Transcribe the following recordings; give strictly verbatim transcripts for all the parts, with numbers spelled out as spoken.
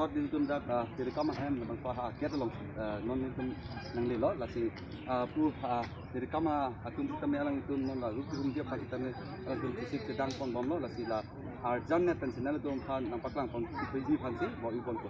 Nelitum dak, ah, Tirikam ahem, bang pa ha gate along, ah, non nelitum nanglelo, lasi, ah, pu, ah, Tirikam atum sitame alangtum non la rup kihumji aphan sitame alangtum chesik chedang ponbomlo, lasi la arjan net pen si nanglitum aphan nangpaklang pon, piji aphansi bor-i ponpo.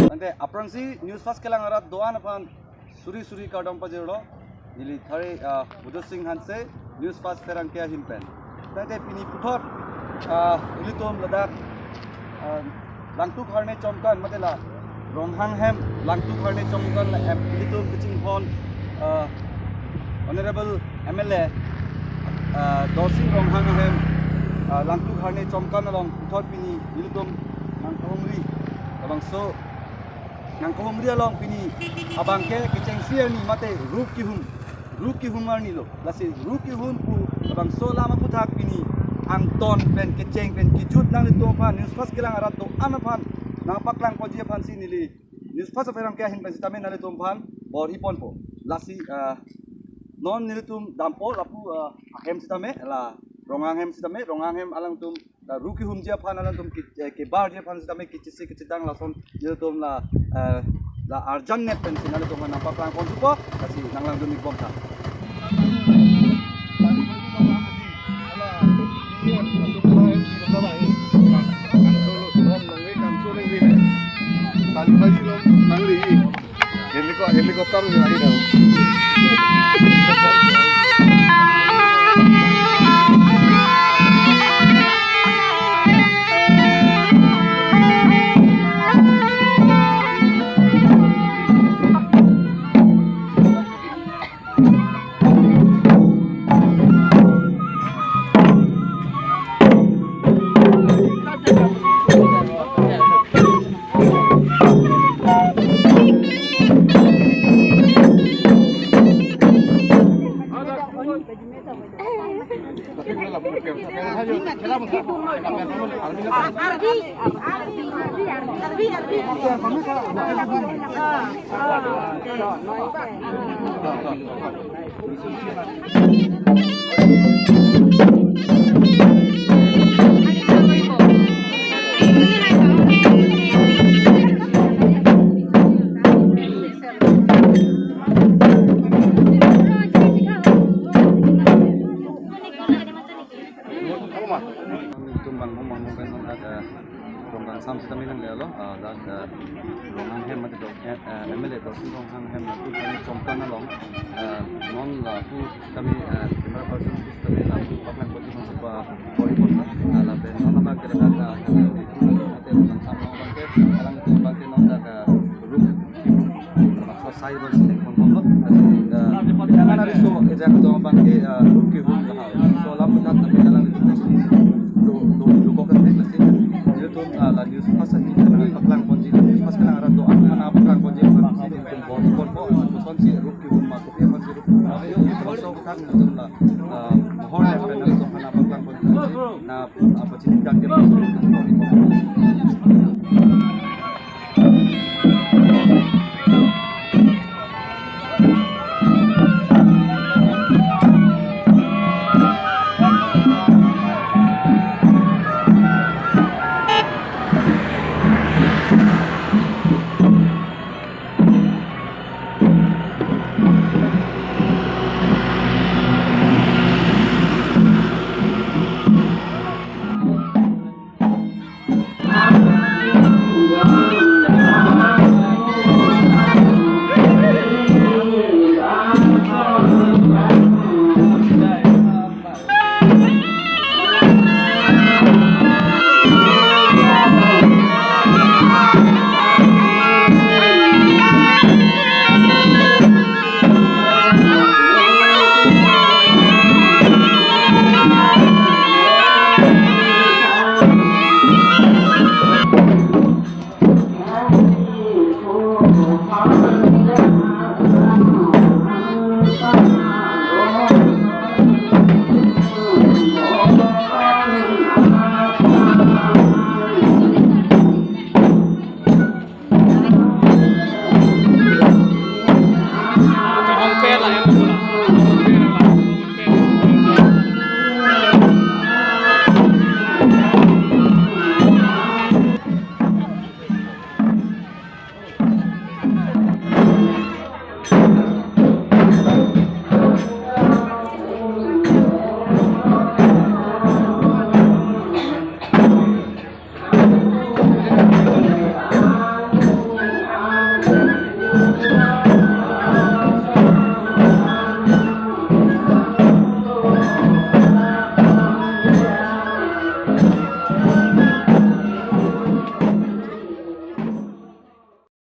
Tangte aphrangsi News Fast kelang arat do-an aphan suri suri kardom pajirlo. Neli thari, ah, Budu Sing Hanse, News Fast Pherangke ahin pen. Tangte pini puthot, ah, nelitum ladak, ah, Langtuk Harne Chomkan mate la Ronghang hem, Langtuk Harne Chomkan la em nelitum kachinghon, ah, Honorable M L A, ah, Dorsing Ronghang ahem, ah, Langtuk Harne Chomkan along puthot pini nelitum nangkahumri. Labangso nangkahumri along pini abangke kechengsi arni mate rup kihum, rup kihum arnilo. Lasi rup kihum pu labangso alam aphuthak pini angton pen kecheng pen kejut nanglitum aphan News Fast kelang arat do-an aphan nangpaklang ponji aphansi neli News Fast Pherangke ahin pen sitame nanglitum aphan bor-i ponpo. Lasi, ah, non nelitum dampo lapu, ah, ahem sitame la Ronghang hem sitame, Ronghang hem alangtum la rup kihumji aphan alangtum ke, eh, kebarji aphan sitame kechesik kechedang lason nelitum la, eh, la arjan net pensi nanglitum aphan nangpaklang ponpo, lasi nanglangdun-ik bomtha. Helicopter, helicopter ni lagi dah. Nelitum bang hum bang hum kan dak, eh, Ronghang sam sitame nanglelo, eh, dak, eh, Ronghang hem mate dok, eh, eh, M L A Dorsing Ronghang hem lapu kami Chomkan along, eh, non lapu sitame, eh, camera person sitame lapu paklang ponji aphan sepa bor-i pon, eh, lapen non abang ke dak, eh, mate Ronghang sam non abang ke, alang abang ke non dak, eh, rup Sai bang sini pon pon pon. Jadi, eh, pinangan ari so, ejang to bang ke, eh, rup kihum lah. So, lam punya tapi dalam itu do, do, do kok kan sih. Jadi tu, eh, la News Fast aja, eh, paklang ponji, News Fast kelang arat do-an, mana paklang ponji, apa sih, pon pon pon, pon si rup kihum, masuk ya, pon si rup kihum. So, Nangtum la, ah, mohor pen nangtum aphan nangpaklang pon, na, ah, pachini dak dia.